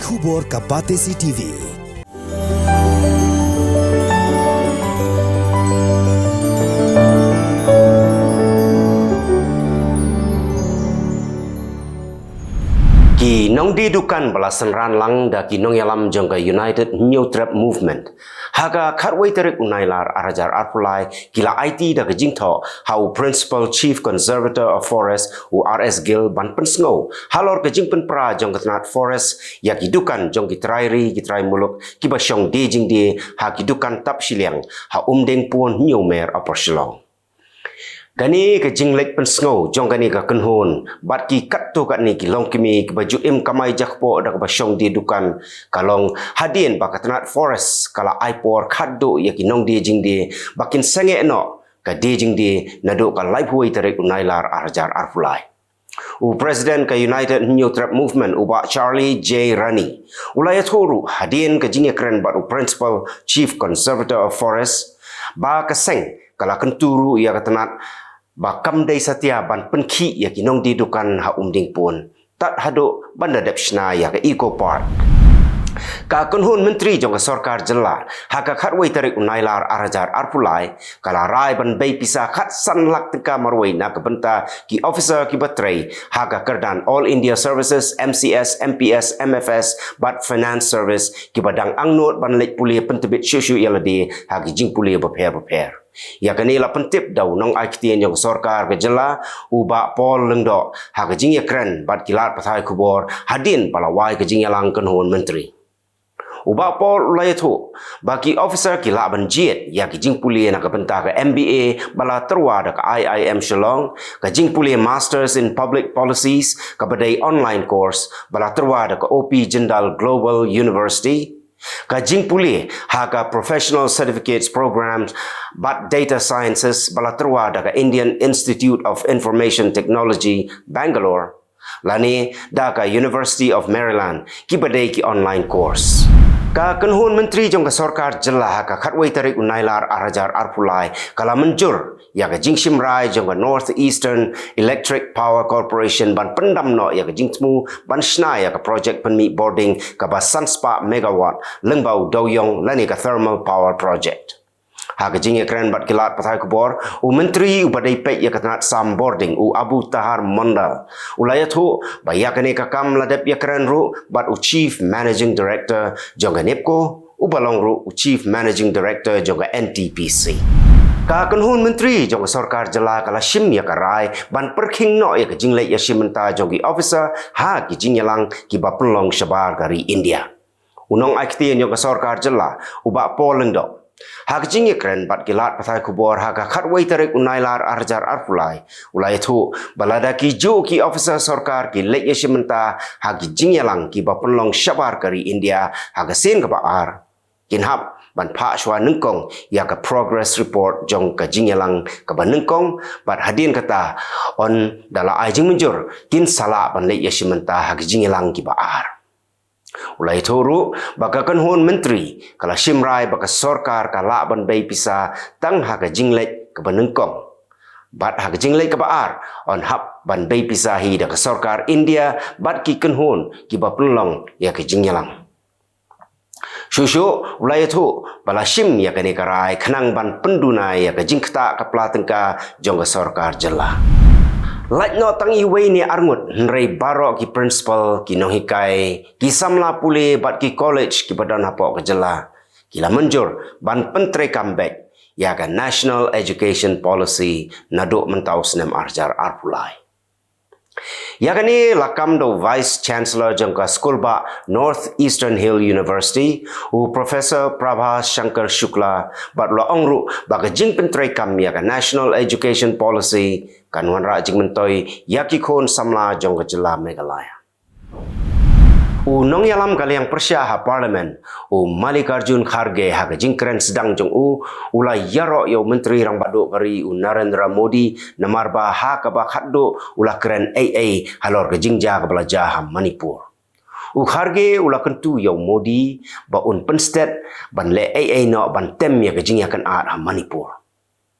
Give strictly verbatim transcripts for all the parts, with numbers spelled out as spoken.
Khubor ka Batesi T V. Ki nongdie dukan ba la synran lang da ki nongïalam jong ka United Hynñiewtrep Movement. Ha ka khatwei tarik u Nailar ar hajar arphew lai, ki la aiti da ka jingthoh ha u Principal Chief Conservator of Forest, u R S Gill, ban pynsngew halor ka jingpynpra jong ka tnat Forest ïa ki dukan jong ki trai ri ki trai muluk kiba shong die jingdie ha ki dukan tap shiliang ha Umdingpun, Hynñiewmer, Upper Shillong. Kane ka jingleit pynsngew jong kane ka kynhun bad ki katto katne ki longkmie kiba ju im kamai jakpoh da kaba shong die dukan ka long hadien ba ka tnat Forest ka la ai por khatduh ïa ki nongdie jingdie ba kin sangeh noh ka die jingdie naduh ka laiphew wei tarik u Nailar ar hajar arphew lai. U President ka United Hynñiewtrep Movement, u Bah Charlie J Rani, u la ïathuh ruh hadien ka jingïakren bad u Principal Chief Conservator of Forest ba ka seng ka la kyntu ruh ïa ka tnat ba kam dei satia ban pynkhih ïa ki nongdie dukan ha Umdingpun tad haduh ban da dep shna ïa ka Eco Park. Ka kynhun myntri jong ka sorkar jylla ha ka khatwei tarik u Nailar ar hajar arphew lai ka la rai ban bei pisa khatsan lak tyngka marwei na ka bynta ki officer kiba trei ha ka kyrdan All India Services, M C S, M P S, M F S bad Finance Service kiba dang angnud ban leit pule pyntbit shuh shuh ïa lade ha ki jingpule bapher bapher. Ïa kane la pyntip da u nongai ktien jong ka sorkar ka jylla, u Bah Paul Lyngdoh, ha ka jingïakren bad ki lad pathai khubor hadien ba la wai ka jingïalang kynhun myntri. U Bah Paul u la ïathuh ba ki officer ki lah ban jied ïa ki jingpule na ka bynta ka M B A ba la tyrwa da ka I I M Shillong, ka jingpule Masters in Public Policies kaba dei online course ba la tyrwa da ka O P Jindal Global University, ka jingpule ha ka Professional Certificates Programs bad Data Sciences ba la tyrwa da ka Indian Institute of Information Technology, Bangalore, lane da ka University of Maryland, kiba dei ki online course. Ka kynhun myntri jong ka sorkar jylla ha ka khatwei tarik u Nailar ar hajar arphew lai ka la mynjur ïa ka jingshim rai jong ka North Eastern Electric Power Corporation ban pyndam noh ïa ka jingthmu ban shna ïa ka project pynmih bording kaba san spah megawatt lyngba u dewïong lane ka thermal power project. Ha ka jingïakren bad ki lad pathai khubor, u myntri uba dei peit ïa ka tnat sam bording, u Abu Tahar Mondal, u la ïathuh ba ïa kane ka kam la dep ïakren ruh bad u Chief Managing Director jong ka NEEPCO, uba long ruh u Chief Managing Director jong ka N T P C. Ka kynhun myntri jong ka sorkar jylla ka la shim ïa ka rai ban pyrkhing noh ïa ka jingleit ïashim bynta jong ki officer ha ki jingïalang kiba pynlong shabar ka ri India. U nongai ktien jong ka sorkar jylla, u Bah Paul Lyngdoh, ha ka jingïakren bad ki lad pathai khubor ha ka khatwei tarik u Nailar ar hajar arphew lai, u la ïathuh ba lada ki juh ki officer sorkar ki leit ïashim bynta ha ki jingïalang kiba pynlong shabar ka ri India ha ka sien kaba ar, kin hap ban phah shuwa nyngkong ïa ka progress report jong ka jingïalang kaba nyngkong bad hadien kata, yn da la ai jingmynjur, kin sa lah ban leit ïashim bynta ha ki jingïalang kiba ar. U la ïathuh ruh ba ka kynhun myntri ka la shim rai ba ka sorkar ka lah ban bei pisa tang ha ka jingleit kaba nyngkong. Bad ha ka jingleit kaba ar, yn hap ban bei pisa hi da ka sorkar India bad ki kynhun kiba pynlong ïa ka jingïalang. Shuh shuh u la ïathuh ba la shim ïa kane ka rai khnang ban pynduna ïa ka jingktah ka pla tyngka jong ka sorkar jylla. Lait noh tang iwei ne arngut, hynrei baroh ki principal, ki nonghikai, ki samla pule bad ki college kiba don hapoh ka jylla ki la mynjur ban pyntreikam beit ïa ka National Education Policy naduh mynta u snem ar hajar arphew lai. Ïa kane la kam da u Vice Chancellor jong ka skulbah North Eastern Hill University, u Professor Prabha Shankar Shukla, bad u la ong ruh ba ka jingpyntreikam ïa ka National Education Policy kan wanrah jingmyntoi ïa ki khun samla jong ka jylla Meghalaya. U nongïalam ka liang pyrshah ha Parliament, u Mallikarjun Kharge, ha ka jingkren sdang jong u, u la ïaroh ïa u Myntri Rangbah Duh ka ri, u Narendra Modi, namar ba ha kaba khatduh u la kren ei ei halor ka jingjia kaba la jia ha Manipur. U Kharge u la kyntu ïa u Modi ba un pynsted ban leh ei ei noh ban tem ïa ka jingïakynad ha Manipur.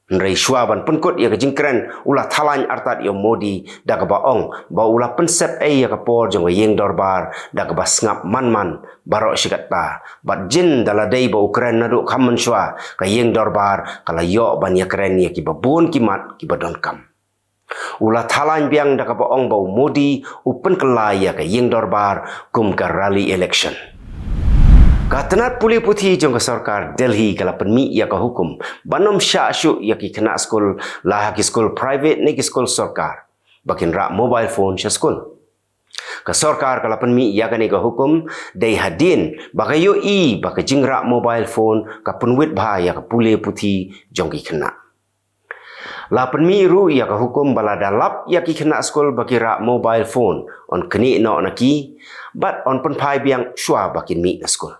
Hynrei shuwa ban pynkut ïa ka jingkren, u la thalang artat ïa u Modi da kaba ong ba u la pynsep ei ïa ka por jong ka ïing dorbar da kaba sngap man man baroh shi katta. Bad jin da la dei ba u kren naduh kham mynshuwa, ka ïing dorbar ka la ïoh ban ïakren ïa kiba bun ki mat kiba donkam. U la thalang biang da kaba ong ba u Modi u pynkylla ïa ka ïing dorbar kum ka rally election. Ka tnat pule puthi jong ka sorkar Delhi ka la pynmih ïa ka hukum ban ym shah shuh ïa ki khynnah skul, la ha ki skul private ne ki skul sorkar, ba kin rah mobile phone sha skul. Ka sorkar ka la pynmih ïa kane ka hukum dei hadien ba ka ïohi ba ka jingrah mobile phone ka pynwit bha ïa ka pule puthi jong ki khynnah. La pynmih ruh ïa ka hukum ba lada lap ïa ki khynnah skul ba ki rah mobile phone, yn knieh noh na ki bad yn pynphai biang shuwa ba kin mih na skul.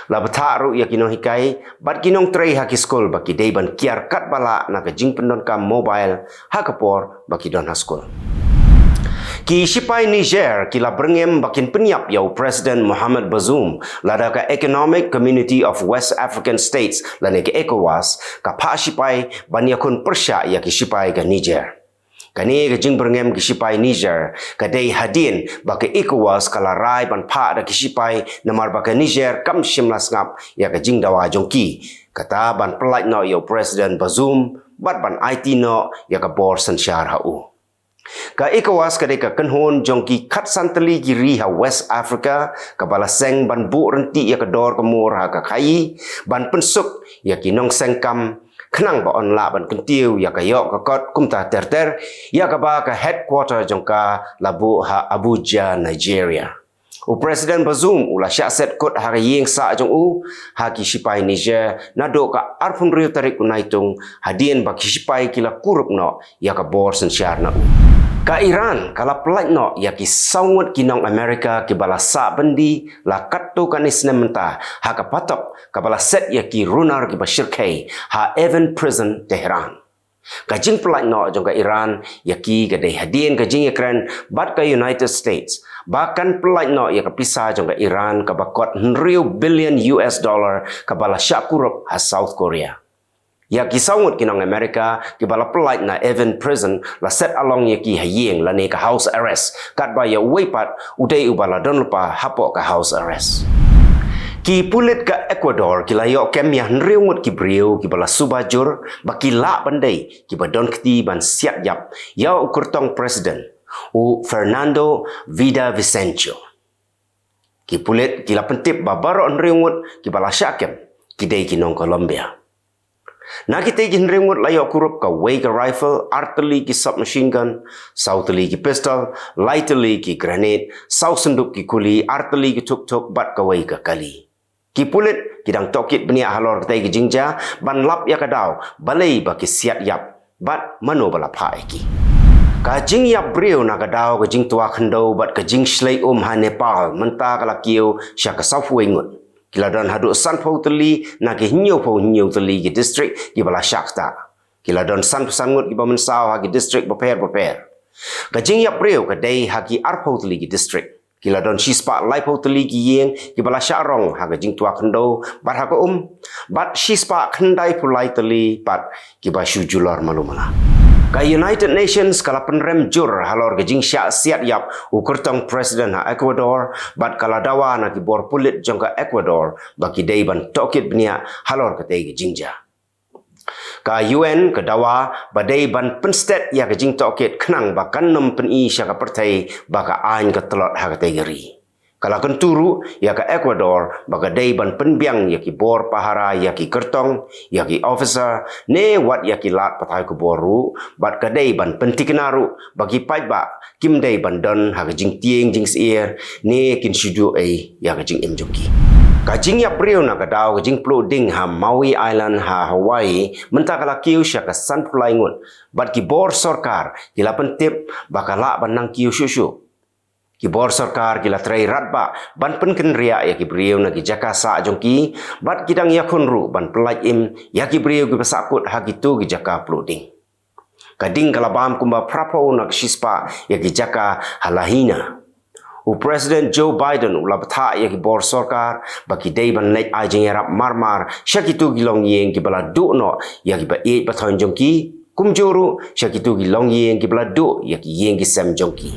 La bthah ruh ïa ki nonghikai bad ki nongtrei ha ki skul ba ki dei ban kiar katba lah na ka jingpyndonkam mobile ha ka por ba ki don ha skul. Ki shipai Niger ki la byrngem ba kin pynïap ïa u President Mohamed Bazoum lada ka Economic Community of West African States lane ka ECOWAS ka phah shipai ban ïakhun pyrshah ïa ki shipai ka Niger. Kane ka jingbyrngem ki shipai Niger ka dei hadien ba ka ECOWAS ka la rai ban phah da ki shipai namar ba ka Niger kam shym la sngap ïa ka jingdawa jong ki, kata ban pyllait noh ïa u President Bazoum bad ban aiti noh ïa ka bor synshar ha u. Ka ECOWAS ka dei ka kynhun jong ki khatsan tylli ki ri ha West Africa kaba la seng ban buh ryntih ïa ka dor ka mur ha ka khaii ban pynsuk ïa ki nongseng kam khnang ba yn lah ban kyntiew ïa ka ïoh ka kot kumta ter ter, ïa kaba ka headquarter jong ka la buh ha Abuja, Nigeria. U President Bazoum u la shah set kut ha ka ïing sah jong u ha ki shipai Niger naduh ka arphew hynriew tarik u Naitung, hadien ba ki shipai ki la kurup noh ïa ka bor synshar na u. Ka Iran ka la pyllait noh ïa ki saw ngut ki nong America kiba la sah byndi la katto katne snem mynta ha ka phatok kaba la set ïa ki runar kiba shyrkhei ha Evin Prison, Tehran. Ka jingpyllait noh jong ka Iran ïa ki ka dei hadien ka jingïakren bad ka United States ba kan pyllait noh ïa ka pisa jong ka Iran kaba kot hynriew billion U S dollar kaba la shah kurup ha South Korea. Ïa ki saw ngut ki nong America kiba la pyllait na Evin Prison la set along ïa ki ha ïing lane ka house arrest, katba ïa uwei pat u dei uba la don lypa hapoh ka house arrest. Ki pulit ka Ecuador ki la ïoh kem ïa hynriew ngut ki briew kiba la suba jur ba ki lah ban dei kiba don kti ban siat ïap ïa u kyrtong president, u Fernando Villavicencio. Ki pulit ki la pyntip ba baroh hynriew ngut kiba la shah kem ki dei ki nong Colombia. Na kitei ki hynriew ngut la ïoh kurup kawei ka rifle, ar tylli ki submachine gun, saw tylli ki pistol, lai tylli ki grenade, saw synduk ki kuli, ar tylli ki tuk tuk bad kawei ka kali. Ki pulit ki dang tohkit bniah halor katei ka jingjia ban lap ïa ka daw balei ba ki siat ïap bad mano ba la phah ïa ki. Ka jingïap briew na ka daw ka jingtwa khyndew bad ka jingshlei um ha Nepal mynta ka la kiew sha ka sawphew wei ngut. Ki la don haduh sanphew tylli na ki hynñiewphew hynñiew tylli ki district kiba la shah ktah. Ki la don sanphew san ngut kiba mynsaw ha ki district bapher bapher. Ka jingïap briew ka dei ha ki arphew tylli ki district. Ki la don shispah laiphew tylli ki ïing kiba la shah rong ha ka jingtwa khyndew bad ha ka um, bad shispah khyndaiphew lai tylli pat kiba shu julor malu mala. Ka United Nations ka la pynrem jur halor ka jingshah siat ïap u kyrtong president ha Ecuador bad ka la dawa na ki bor pulit jong ka Ecuador ba ki dei ban tohkit bniah halor katei ka jingjia. Ka U N ka dawa ba dei ban pynstet ïa ka jingtohkit khnang ba kan ym pyni sha ka pyrthei ba ka aiñ ka tlot ha katei ka ri. Ka la kyntu ruh ïa ka Ecuador ba ka dei ban pynbiang ïa ki bor pahara ïa ki kyrtong, ïa ki officer ne wat ïa ki lad pathai khubor ruh, bad ka dei ban pynthikna ruh ba ki paidbah kim dei ban don ha ka jingtieng jingsyier ne kin shu duh ei ïa ka jingim jong ki. Ka jingïap briew na ka daw ka jingpluh ding ha Maui Island ha Hawaii mynta ka la kiew sha ka sanphew lai ngut bad ki bor sorkar ki la pyntip ba ka lah ban nang kiew shuh shuh. Ki bor sorkar ki la trei radbah ban pynkynriah ïa ki briew na ki jaka sah jong ki bad ki dang ïakhun ruh ban pyllait im ïa ki briew kiba sahkut ha kito ki jaka pluh ding. Ka ding ka la bam kumba phraphew na ka shispah ïa ki jaka ha Lahaina. U President Joe Biden u la bthah ïa ki bor sorkar ba ki dei ban leit ai jingïarap marmar sha kito ki longïing kiba la duh noh ïa kiba ïeit ba thoiñ jong ki, kumjuh ruh sha kito ki longïing kiba la duh ïa ki ïing ki sem jong ki.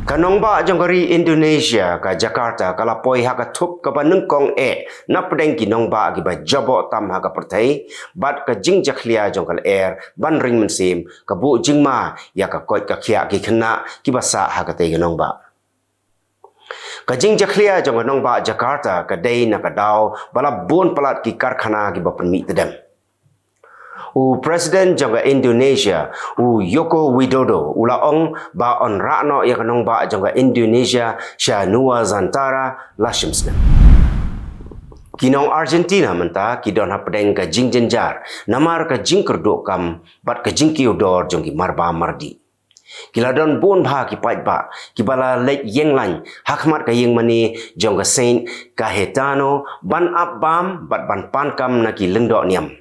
Ka nongbah jong ka ri Indonesia ka Jakarta ka la poi ha ka thup kaba nyngkong eh napdeng ki nongbah kiba jaboh tam ha ka pyrthei, bad ka jingjakhlia jong ka lyer ban ring mynsiem ka buh jingma ïa ka koit ka khiah ki khynnah kiba sah ha katei ka nongbah. Ka jingjakhlia jong ka nongbah Jakarta ka dei na ka daw ba la bun palat ki karkhana kiba pynmih tdem. U President jong ka Indonesia, u Joko Widodo, u la ong ba yn rah noh ïa ka nongbah jong ka Indonesia sha Nusantara la shim snem. Ki nong Argentina mynta ki don hapdeng ka jingjynjar namar ka jingkyrduh kam bad ka jingkiew dor jong ki marba mardih. Ki la don bun bha ki paidbah kiba la leit ïeng lain ha khmat ka ïing mane jong ka Saint Cayetano ban ap bam bad ban pan kam na ki lyngdoh niam.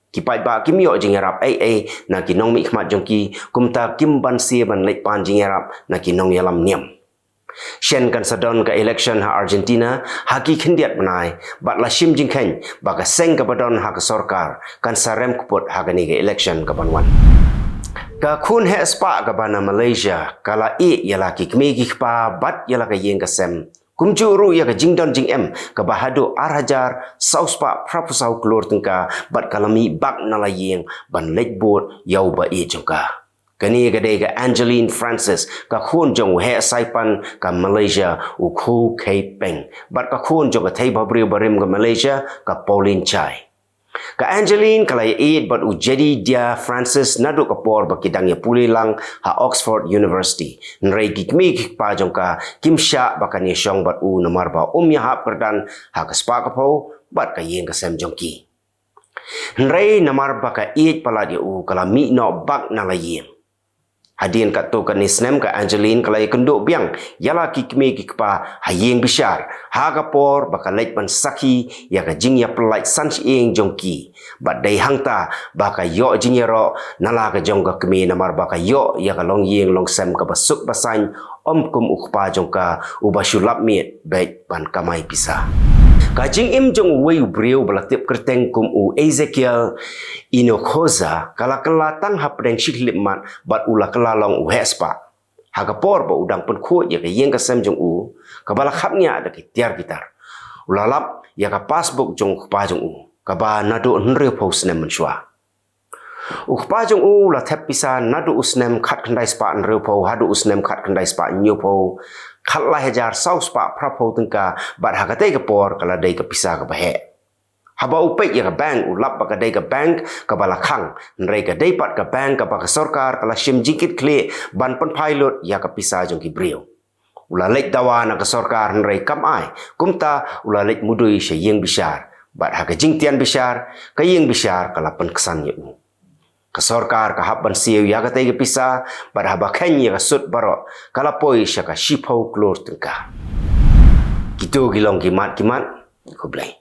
Ki paidbah kim ïoh jingïarap ei ei na ki nongmihkhmat jong ki, kumta kim banse ban leit pan jingïarap na ki nongïalam niam. Shen kan sa don ka election ha Argentina ha ki khyndiat bnai, bad la shim jingkheiñ ba ka seng kaba don ha ka sorkar kan sa rem kput ha kane ka election kaban wan. Ka khun heh spah kaba na Malaysia ka la ïeh ïa la ki kmie ki kpa bad ïa la ka ïing ka sem, kumjuh ruh ïa ka jingdon jingem kaba haduh ar hajar saw spah phra phew saw klur tyngka, bad ka la mih bak na la ïing ban leit bud ïa uba ïeit jong ka. Kane ka dei ka Angeline Francis, ka khun jong u heh saipan ka Malaysia u Khoo Kay Peng, bad ka khun jong ka thei bhabriew barim ka Malaysia ka Pauline Chai. Ka Angeline ka la ïaieit bad u Jedidiah Francis naduh ka por ba ki dang ïapule lang ha Oxford University. Hynrei ki kmie ki kpa jong ka kim shah ba kan ïashong bad u namar ba um ïahap kyrdan ha ka spah ka phew bad ka ïing ka sem jong ki. Hynrei namar ba ka ïeit palat ïa u ka la mih noh bak na la ïing. Hadien katto katne snem ka Angeline ka la ïakynduh biang ïa la ki kmie ki kpa ha ïing bishar, ha ka por ba ka leit ban sakhi ïa ka jingïapyllait san shyieng jong ki. Bad dei hangta ba ka ïoh jingïaroh na la ka jong ka kmie namar ba ka ïoh ïa ka longïing longsem kaba suk ba saiñ, ym kum u kpa jong ka uba shu lap miet beit ban kamai pisa. Ka jingim jong uwei u briew ba la tip kyrteng kum u Ezekiel Hinojosa ka la kylla tang hapdeng shi khyllipmat bad u la kylla long u heh spah. Ha ka por ba u dang pynkhuid ïa ka ïing ka sem jong u kaba la khapngiah da ki tiar ki tar, u la lap ïa ka passbook jong u kpa jong u kaba naduh hynriew phew snem mynshuwa. U kpa jong u u la thep pisa naduh u snem khatkhyndai spah hynriew phew haduh u snem khatkhyndai spah hynñiew phew, khatlai hajar saw spah phra phew tyngka, bad ha katei ka por ka la dei ka pisa kaba heh. Haba u peit ïa ka bank u lap ba ka dei ka bank kaba la khang, hynrei ka dei pat ka bank kaba ka sorkar ka la shim jingkitkhlieh ban pynphai lut ïa ka pisa jong ki briew. U la leit dawa na ka sorkar hynrei kam ai, kumta u la leit mudui sha ïing bishar, bad ha ka jingtian bishar ka ïing bishar ka la pynksan ïa u. Ka sorkar ka hap ban siew ïa katei ka pisa, bad haba kheiñ ïa ka sut baroh ka la poi sha ka shi phew klur tyngka. Kito ki long ki mat ki mat. Khublei.